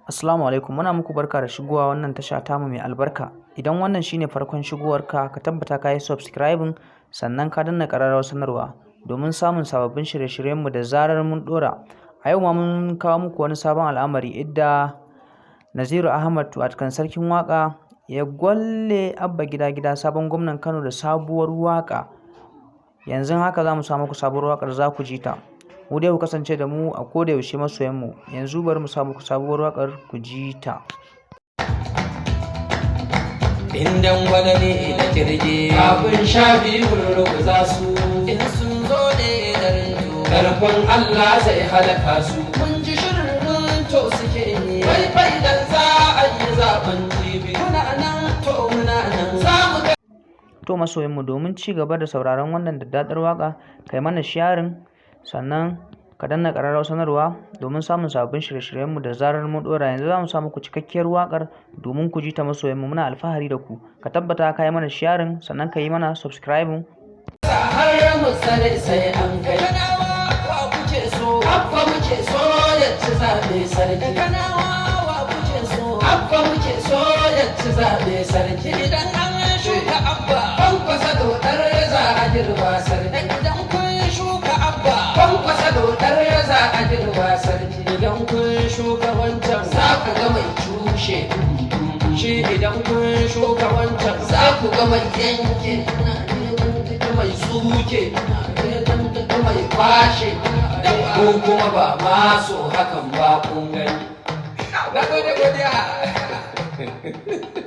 Assalamu alaikum, muna muku barka da shigowa wannan tasha tamu mai albarka. Idan wannan shine farkon shigowarka, ka tabbata ka yi subscribing, sannan ka danna ƙararrawar sanarwa domin samun sababbin shirye-shiryenmu da zarar mun ɗora. A yau ma mun kawo muku wani sabon al'amari idda Naziru Ahmad watakan Sarkin Waƙa ya gwalle Abba Gida Gida, sabon gwamnan Kano, da sabuwar waƙa. Yanzu haka za mu sa muku sabuwar waƙar, za ku ji ta. Mu dai ku kasance da mu a koda yaushe, masoyanmu. Yanzu bari mu sa muku sabuwar waƙar ku ji ta. In dangwale ne da kirge. Kafin 12 mun ruguza su. In sun zo ne da rinto. Karfin Allah zai halaka su. Mun ji shirin rinto suke yi. Wai faidan za a yi zaben jibi. Muna nan to muna nan. Za mu ga. To masoyanmu, domin ci gaba da sauraron wannan daddadar waƙa, kai mana sharing, sannan ka danna ƙararrawar sanarwa domin samun sababbin shirye-shiryenmu da zarar mun ɗora. Yanzu za mu sa muku cikakkiyar waƙar domin ku ji ta. Masoyanmu, muna alfahari da ku. Ka tabbata ka yi mana sharing, sannan ka yi mana subscribing. Har mu tsare sai an kai. Kanawa, wa kuke so? Abba muke so ya ci zaɓe sarki. Kanawa, wa kuke so? Abba muke so ya ci zaɓe sarki. Idan an shuka Abba. Kwankwasa dodar za a girba sarki. Idan kun shuka Abba. Kwankwasa dodar za a girba sarki. Idan kun shuka wancan. Za ku ga mai cushe. Shi idan kun shuka wancan. Za ku ga mai yanke. Mai tsuke, mai kwashe, ko kuma ba maso hakan ba, kun gani. Na gode, godiya.